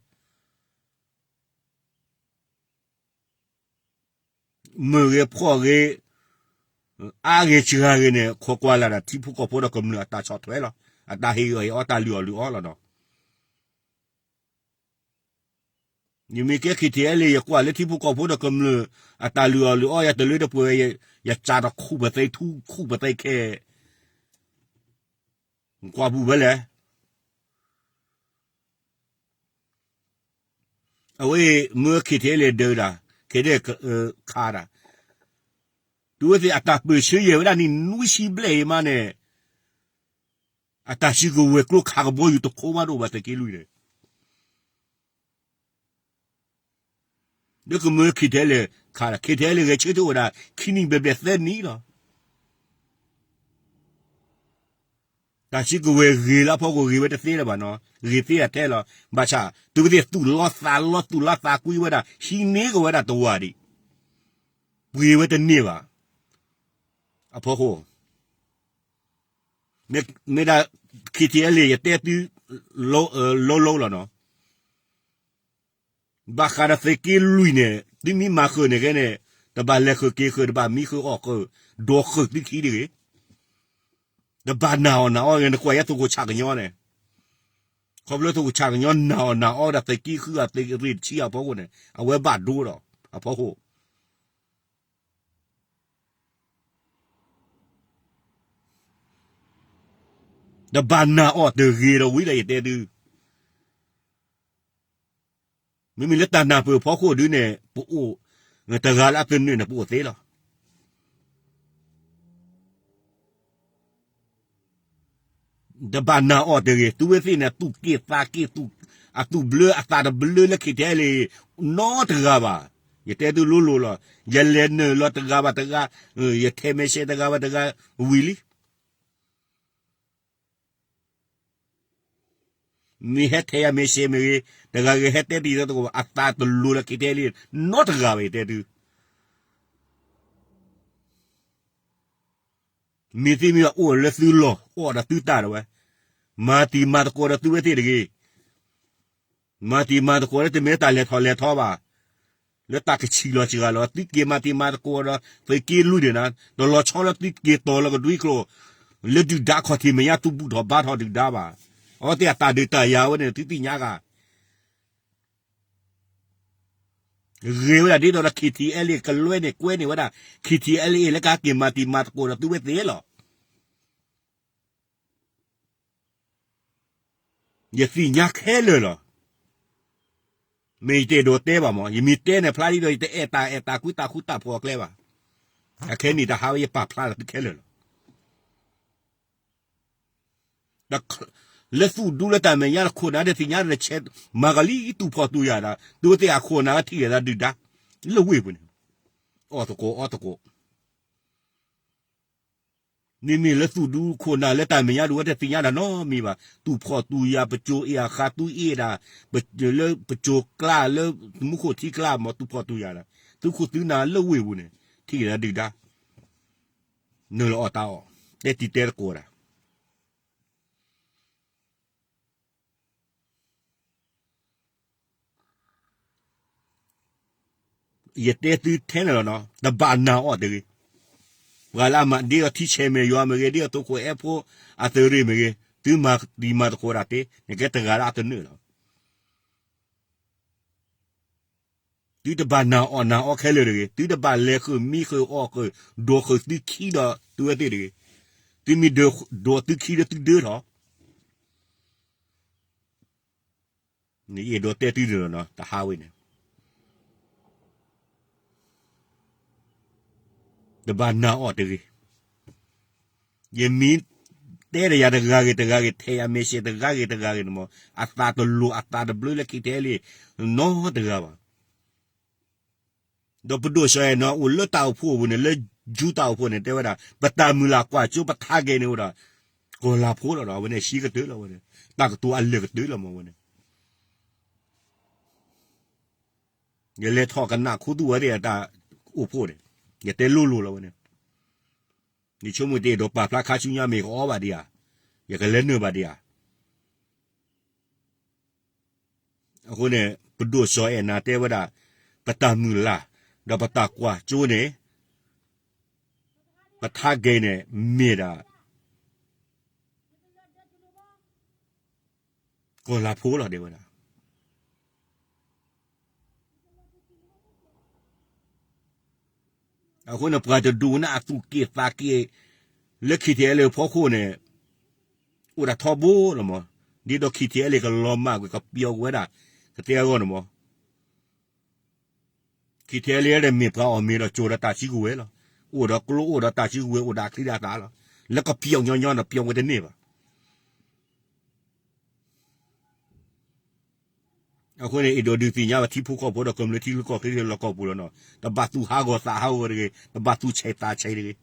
မုာ်ဂ့ၤဖှီၣ်ဂ့ၤ အါဂ့ၤစှၤဂ့ၤန့ၣ် ခိးကွၢ်လၢ်ဒီးထံဖိကီၢ်ဖိဒီးကမျၢၢ်အတၢ်ဆီၣ်ထွဲလီၤ. အတၢ်ဟ့ၣ်အီၣ်ဟ့ၣ်အီ တၢ်လုၢ်အီၣ်လုၢ်အီလီၤဒီး ယမ့ၢ်ကဲ KTLA ယကွၢ်လၢထံဖိကီၢ်ဖိဒီးကမျၢၢ် အတၢ်လုၢ်အီၣ်လုၢ်အီ ယတလၢတပှဲၤဝဲ ယစးထီၣ်ခူၣ်ပသဲထူ ခူၣ်ပသဲခဲ ကွၢ်ပူၤဝဲလဲၣ်. အဝဲမ့ၢ် KTLA ဒၢးဒၣ် KTLA ခးဒၣ် တုၤဝဲသ့ၣ်အတၢ်ပၢၢ်ဆၢယဲၢ်ဝဲဒၣ်နံၣ်နွံဆံဘျဲၣ်အံၤမးန့ၣ် အတၢ်စုကဝဲၤကျိခးကဘီယူၤတခိးမးတအိၣ်ဘၣ်သုးက့လွံၢ်န့ၣ် လၢကမၢ KTLA ခးဒၣ် KTLA ဂဲၤဆၢထၢၣ်အိၣ်ဒၣ် ခံနံၣ်ဘျဲၣ်ဘျဲၣ်သၢနံၣ်လီၤ. တၢ်စုကဝဲၤဂ့ၤလၢအဖီခိၣ်ဂ့ၤဝဲတသ့လၢၤဘၣ်နီၤ ဂ့ၤသ့အထဲလီၤ. ဘၣ်ဆၣ် တုၤဝဲသ့ၣ်သူၣ်လီသးလီသူၣ်လီသးကွံဝဲဒၣ် ဟံးန့ၢ်က့ၤဝဲဒၣ်တဝၢ်ဒံး ပှ့ၤဝဲတန့ၢ်ဘၣ် အဖီခိၣ် မ့ၢ်ဒၣ် KTLA ယတဲသု လိၤလိၤလီၤနီၤ. ဘၣ်ဃးဒီးသုးက့လွံၢ်န့ၣ် သုမ့ၢ်မၤဃုာ်န့ၣ်ကဲန့ၣ် တဘၣ်လဲၤဃုာ်က့ၤဃုာ်, တဘၣ်မံဃုာ်အီၣ်ဃုာ်, ဒိးဃုာ်သုခံတဂ့ၤ. တဘၣ်နာ်အီၣ်နာ်အီၣ်ဂ့ၤ, နကွၢ်ယဲၢ်သုးခိၣ်ဆၣ်ကညီန့ၣ်, ခီဖျိသုးခိၣ်ဆၣ်ကညီနာ်အီၣ်နာ်အီၣ်ဒီး သုးက့ဃုအသုးရ့ၣ်တဆံအဖီခိၣ်န့ၣ်, အဝဲဘၣ်ဒိဒီးအဖီခိၣ် တဘၣ်နာ်အီၣ်တဂ့ၤဒီးဝံၤဒီး ယတဲသု, မ့မ့ၢ်လၢတၢ်နၢ်ပၢၢ်ဖီခိၣ်ဒုန့ၣ် ပအိၣ်, တဂၤလၢအသနၢၣ်န့ၣ် ပအိၣ်သ့လီၤ. တဘၣ်နာ်အီၣ်တဂ့ၤ, သုဝဲသ့ၣ်န့ၣ် သူၣ်က့ၣ်သးက့ၣ်, အသူၣ်ဘျၢအသးတဘျၢလၢ KTLA နီတဂၤဘၣ်. ယတဲသုလိၤလိၤလီၤ. ယလဲၤနုာ်လီၤတဂၤဘၣ်တဂၤ, ယထဲးမဲာ်ရှဲတဂၤဘၣ်တဂၤ, ဝံၤလံ. မ့ၢ်ဟဲထဲးယၤမဲာ်ရှဲမ့ၢ်ဂ့ၤ, တဂၤဂ့ၤ ဟဲတဲတံၤသကိးဘၣ်, အသးတလိၤလၢ KTLA နီတဂၤဘၣ် ယတဲသု. မ့ၢ်သ့မ့ၢ်ဘၣ်အိၣ်လၢသုလီၢ်, အိၣ်ဒီးသုတၢ်ဒၣ်ဝဲ, မၤတံၤမၤသကိးဒီးသုဝဲသ့ၣ်တဂ့ၤ. မၤတံၤမၤသကိးလၢတမ့ၢ်တၢ်လဲၤထီၣ်လဲၤထီဘၣ်, လၢတၢ်ကဆံးလီၤစှၤလီၤ, သုက့ၤမၤတံၤမၤသကိးဒီး သုးက့လွံၢ်န့ၣ်နၤ, တလီၤဆီလၢသုက့ၤတီၤလၢကဒွံကျိာ်, လၢဒုၣ်ဒါခီၣ်ထံးမဲာ်ညါ သုဘူၣ်ထီၣ်ဘါထီၣ်ဒုၣ်ဒါဘၣ်. အဝဲသ့ၣ်အတၢ်ဒုးတၢ်ယၤဝဲန့ၣ် သုသ့ၣ်ညါဂ့ၤ ဂ့ၤဝဲဒၣ်ဒ်သိးဒီး KTLA ကလွဲန့ၣ်ကွဲန့ၢ်ဝဲဒၣ် KTLA လၢကဟဲက့ၤမၤတံၤမၤသကိးဒီးသုဝဲသ့ၣ်လီၤ. ယသ့ၣ်ညါခဲလၢာ်လီၤ. မ့ၢ်ယတအဲၣ်ဒိးတဲဘၣ်မး, ယမ့ၢ်တဲန့ၣ်ဖျါဒ်ဒီး ယတအဲၣ်တၢ်အဲၣ်တၢ်ကွံတၢ်ဃူတၢ်ဖိးအကျဲဘၣ်. အခဲနံၣ်တဟါဝဲ ယပာ်ဖျါလီၤသုခဲလၢာ်လီၤ. လၢသူၣ်ဒူလၢတၢ်မဲာ်ညါတခိၣ်နၢ်တသ့ၣ်ညါဒီး ဆဲးမၤကလံ သူၣ်ဖှီၣ်သူၣ်ယာ်ဒီး သုဝဲသ့ၣ်အခိၣ်နၢ်ထံၣ်လိာ်သးဒုၣ်ဒါ လၢဝ့ၢ်ပူၤန့ၣ်, အီၣ်သကိးအီသကိး မ့မ့ၢ်လၢသူၣ်ဒူခိၣ်နၢ်လၢတၢ်မဲာ်ညါဒုး ဝဲတသ့ၣ်ညါတၢ်နီတမံၤဘၣ်. သူၣ်ဖှီၣ်သူၣ်ယာ် ပစိၤအ့ၣ်အဃး သူၣ်အ့ၣ်ဒၣ် လၢပစိၤကျါ လၢမူခိၣ်ထံကျါမး သူၣ်ဖှီၣ်သူၣ်ယာ်ဒၣ် သုခိၣ်သုနၢ်လၢဝ့ၢ်ပူၤန့ၣ် ထံၣ်လိာ်သးဒုၣ်ဒါ နုာ်လီၤအီၣ်တၢ်အီၣ် တဲတံၤတဲသကိးဒၣ် ယတဲသုထဲန့ၣ်လီၤနီၤ, တဘၣ်နာ်အီၣ်တဂ့ၤ. ပှၤလၢအမၤဒ်သိးထံဆဲးမဲာ်ယွၤမ့ၢ်ဂ့ၤ, ဒ်သိးသုးခိၣ်အဲၣ်ဖိအသုးရ့ၣ်မ့ၢ်ဂ့ၤ, သုမၤတံၤမၤသကိးဒၣ်တ့, နကဲတဂၤလၢအတနၢၣ်လီၤ. သုတဘၣ်နာ်အီၣ်နာ်အီခဲလၢာ်တဂ့ၤ. သုတဘၣ်လဲၤဃုာ်မံဃုာ်အီၣ်ဃုာ် ဒိးဃုာ်သုခံဒီးသုဝဲသ့ၣ်တဂ့ၤ. သုမ့ၢ်ဒိးသုခံဒီးသုဒၢထီၣ် နအဲၣ်ဒိးတဲသုန့ၣ်လီၤနီၤ, တဟါဝဲန့ၣ် တဘၣ်နာ်အီၣ်တဂ့ၤ. ယမ့ၢ်တဲဒီးယၤတဂၤဂ့ၤတဂၤဂ့ၤ, ထဲယၤမဲာ်ဆှဲတဂၤဂ့ၤတဂၤဂ့ၤန့ၣ်မး, အသးတလိၤအသးတဘျၢလၢခံထဲလံ နီတဂၤဘၣ်. ဒီးပဒိၣ်စီၤအဲၣ်နီၤအိၣ်လၢတၢ်အိၣ်ဖှိၣ်အပူၤန့ၣ်, လၢယူတၢ်အိၣ်ဖှိၣ်န့ၣ် တဲဝဲဒၣ် ပတၢ်မုၢ်လၢ်ကွၢ်စိ ပထါကဲၤန့ၣ်အိၣ်ဒီး ကီၢ်လၤဖိလီၤဒီး အဝဲန့ၣ် ဆံးကတၢၢ်လီၤဝဲန့ၣ်, တၢ်ကတိၤအလၢာ်ကတၢၢ်လီၤမးဝဲန့ၣ်. ယလဲၤထီၣ်ကနၣ်ခူသူၣ်ဝဲသ့ၣ်အတၢ်အိၣ်ဖှိၣ်န့ၣ်, ယတဲလိၤလိၤလီၤဝဲန့ၣ်. ယဆိကမိၣ်တအဲၣ်ဒိးပာ်ဖျါခါဆူညါမ့ၢ်ကအီဘၣ်ဒံးဧါ, ယကလဲၤနုာ်ဘၣ်ဒံးဧါ. အဃိန့ၣ် ပဒိၣ်စီၤအဲၣ်နၤတဲဝဲဒၣ် ပတၢ်မုၢ်လၢ် ဒီးပတၢ်ကွၢ်စိန့ၣ် ပထါကဲၤန့ၣ် မ့ၢ်ဒၣ် ကီၢ်လၤဖိလီၤ တဲဝဲဒၣ်. အဃိန့ၣ် ပှၤတဒူၣ်န့ၣ် အသူၣ်က့ၣ်သးက့ၣ် လၢ KTLA ဖီခိၣ်န့ၣ် အိၣ်ဒၣ်ထီဘိလီၤမး, ဒ်သိး KTLA ကလီၤမၢ်ကွံာ်ကပျီၤကွံာ်ဝဲဒၣ် ကတဲအဂီၢ်န့ၣ်မး KTLA ဒီးမ့ၢ်ပှၤအီၣ်မ့ၤဒီး ကၠိၤဒီးတၢ်စုကဝဲၤလီၤ. အိၣ်ဒီးကျိအိၣ်ဒီးတၢ်စုကဝဲၤ အိၣ်ဒီးအချံဒီးအသၣ်လီၤ. လၢကပျီၤညီညီဒီး ပျီၤဝဲတန့ၢ်ဘၣ်. အဃိန့ၣ် အဲၣ်ဒိးဒုးသ့ၣ်ညါဘၣ်ထံဖိကီၢ်ဖိဒီး ကမျၢၢ်ထံချၢကီၢ်ချၢလၢလီၢ်ကီၢ်ပူၤလီၤနီၤ. တဘၣ်သူၣ်ဟးဂီၤသးဟးဂီၤတဂ့ၤ, တဘၣ်သူၣ်ဆဲးသးဆဲးတဂ့ၤ.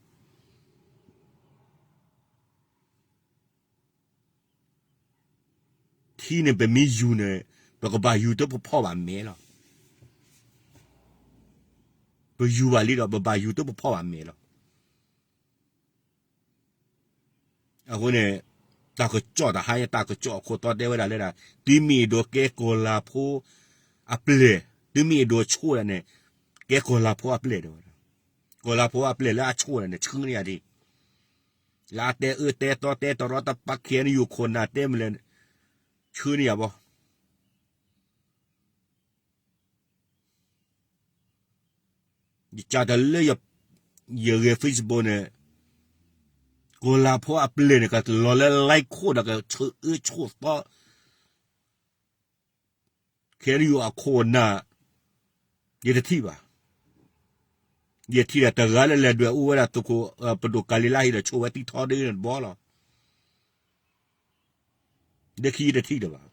ထံန့ၣ် ပမ့ၢ်ယူၤန့ၣ် ပကဘၣ်ယူၤတပဖီၣ်ဘၣ်မဲာ်လီၤ. ပယူၤဘၣ်လံဒီး ပဘၣ်ယူၤတပဖီၣ်ဘၣ်မဲာ်လီၤ. အဃိန့ၣ် တၢ်ကစီၣ်တဟါညါ တၢ်ကစီၣ်အခိၣ်တီတဲဝဲဒၣ်လၢဒၣ် သုမ့ၢ်အဲၣ်ဒိးကဲကီၢ်လၤဖိအပျဲၢ်, သုမ့ၢ်အဲၣ်ဒိးဆိၣ်ဒၣ်န့ၣ် ကဲကီၢ်လၤဖိအပျဲၢ်တဲဝဲဒၣ်. ကီၢ်လၤဖိအပျဲၢ်လၢအဆိၣ်န့ၣ် ဆှၢန့ၢ်ယၤဒံး, လၢအတဲအၢတဲသီတဲတရီတပါ KNU ခိၣ်နၢ်တဲမလဲၣ်, ဆှၢန့ၢ်ယၤဘၣ်. ယကးတၢ်လၢယဂဲၤ Facebook န့ၣ်, ကီၢ်လၤဖိအပျဲၢ်န့ၣ် ကလီၤလၢ live ခိၣ်ဒီးကဆှၢအၢဆှၢသီ KNU အခိၣ်နၢ်, ယတထံၣ်ဘၣ်. ယထံၣ်ဒၣ်တဂၤလၢလဲၤဒွဲၣ်အူဝဲဒၣ်သုးခိၣ် ပဒိၣ်ကၤလံၤလါဟံၣ်ဒီးဆိၣ်ဝဲသံထီဒ်န့ၣ်တဘျီလီၤ. လၢခံယတထံၣ်တဘၣ်.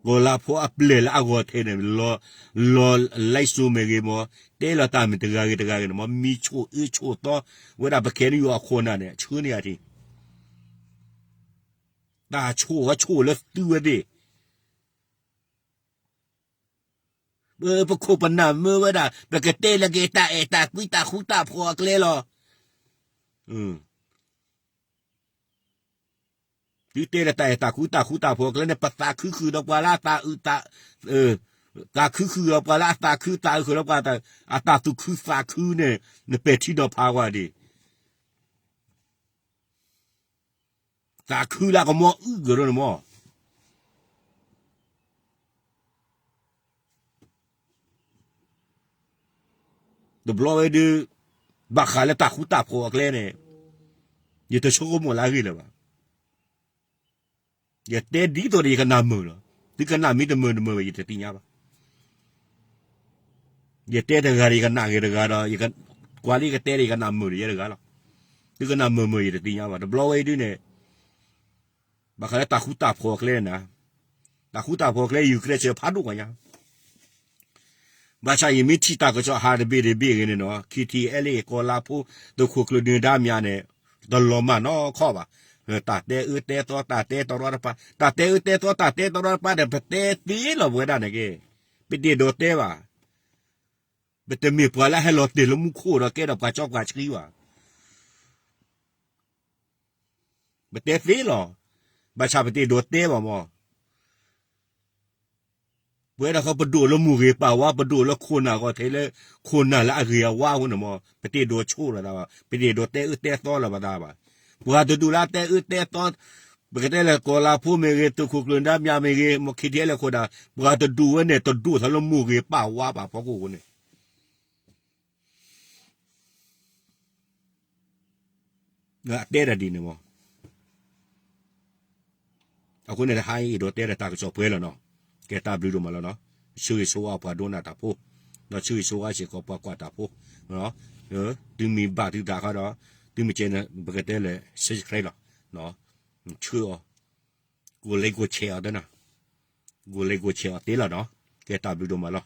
ကီၢ်လၤဖိအပျဲၢ်လၢအဂီၢ်ထဲန့ၣ် လီၤ လီၤ live show မ့ၢ်ဂ့ၤမ့ၢ်, တဲလီၤတၢ်မ့ၢ်တဂၤဂ့ၤတဂၤဂ့ၤန့ၣ်မ့ၢ် မံဆိၣ်အၢဆိၣ်သီ ဝဲဒၣ်ပ KNU အခိၣ်နၢ်န့ၣ် ဆှၢန့ၢ်ယၤထံၣ်, တၢ်ဆိၣ်အီၤဆိၣ်လၢသုဝဲသ့ၣ် ပခိၣ်ပနၢ်မၢဝဲဒၣ် ပကတဲလၢက့ၤတၢ်အဲၣ်တၢ်ကွံတၢ်ဃူတၢ်ဖိးအကျဲလီၤ. သုတဲလၢတၢ်အဲၣ်တၢ်ကွံတၢ်ဃူတၢ်ဖိးအကျဲန့ၣ် ပသးခုဃုာ်ဒီးပှၤလၢအသးအုးသး, သးခုဃုာ်ဒီးပှၤလၢအသးခုသးအုးဃုာ်ဒီးပှၤ အတၢ်သူၣ်ခုသးခုန့ၣ် နပဲာ်ထံနီၤဖးကွၢ်ဒံး သးခုလၢအကမီၤအုၣ်ကရၢန့ၣ်မ့ၢ် တဘျီဝဲဒုး ဘၣ်ဃးလၢတၢ်ဃူတၢ်ဖိးအကျဲန့ၣ် ယတဆိကမိၣ်လၢအဂ့ၢ်လၢၤဘၣ်. ယတဲဒ်သိးဒီးယကနၢ်မုာ်လီၤ. သုကနၣ်မ့ၢ်တမုာ်တမုာ်ဘၣ် ယတသ့ၣ်ညါဘၣ်. ယတဲတဂၤဒီးယကနၣ်ဂ့ၤတဂၤဒီး ကွၢ်လၢယကတဲဒီးယကနၢ်မုာ်ဒီးယဲတဂၤလီၤ. သုကနၢ်မုာ်မုာ်ယတသ့ၣ်ညါဘၣ်. တဘျီဝဲဒုးန့ၣ် ဘၣ်ဃးလၢတၢ်ဃူတၢ်ဖိးအကျဲန့ၣ်, တၢ်ဃူတၢ်ဖိးအကျဲ ယူၤကြဲၢ်စၢၤဖးဒိၣ်ကွၢ်ညါ ဘၣ်ဆၣ်ယမ့ၢ်ထံၣ်တၢ်ကစီၣ်ဟးတဘ့ၣ်တဘ့ၣ်ဂ့ၤန့ၣ်နီၤ KTLA ကီၢ်လၤဖိ သုးခိၣ်ကျၢၢ်ဒုၣ်ဒါမၠးန့ၣ် တလီၤမၢ်နီတခီဘၣ်. တၢ်တဲအၢတဲသီ တၢ်တဲတရီတပါ, တၢ်တဲအၢတဲသီတၢ်တဲတရီတပါဒီး ပတဲသ့လီၤပဝဲဒၣ်န့ၣ်က့, ပတအဲၣ်ဒိးတဲဘၣ်. ပတမ့ၢ်ပှၤလၢအဟဲလီၤတဲာ်လၢမူခိၣ်ဒီးကဲဒီးပှၤကၠီပှၤဆှံဘၣ်. ပတဲသ့လီၤ. ဘၣ်ဆၣ်ပတအဲၣ်ဒိးတဲဘၣ်မး. ပဝဲဒၣ်ဃီပဒိၣ်လၢမိၢ်ဂ့ၤပၢ်ဝါ ပဒိၣ်လၢခိၣ်နၢ်ဂီၢ်ထဲလၢ ခိၣ်နၢ်လၢအဂ့ၤအဝါအဃိန့ၣ်မး ပတအဲၣ်ဒိးဆိၣ်လီၤသးဘၣ်, ပတအဲၣ်ဒိးတဲအၢတဲသီလီၤပသးဘၣ်. ပှၤတဒူၣ်လၢအတဲအၢတဲသီ, ပကတဲလၢကီၢ်လၤဖိမ့ၢ်ဂ့ၤ, သုးခိၣ်ကျၢၢ်ဒုၣ်ဒါမၠးမ့ၢ်ဂ့ၤ, မ့ၢ် KTLA အဃိဒၣ် ပှၤတဒူၣ်ဝဲန့ၣ် တဒိၣ်ထီၣ်လၢမိၢ်ဂ့ၤပၢ်ဝါဘၣ်ဖီခိၣ်အဃိန့ၣ် အတဲဒၣ်ဒ်န့ၣ်မး. အဃိန့ၣ် တဟါအံၤအဲၣ်ဒိးတဲဒီးတၢ်ကစီၣ်ပှဲၤလီၤနီၤ. ကဲတၢ်ဘျုးဒိၣ်မးလီၤနီၤ. ဆၢဂ့ၤဆၢဝါပှၤဒိကနၣ်တၢ်ဖိ, ဒီးဆၢဂ့ၤဆၢဝါစ့ၢ်ကီးပှၤကွၢ်တၢ်ဖိ, သုမ့ၢ်ဘၣ်သုသးခီဒီး သုမ့ၢ်ကဲန့ၣ် ပကတဲလၢ subscribe လီၤ. ဆၢအီၤ, ကိးlikeကိးshareအီၤတနီၤ, ကိးlikeကိးshareအီၤသ့လီၤနီၤ. ကဲတၢ်ဘျုးဒိၣ်မးလီၤ.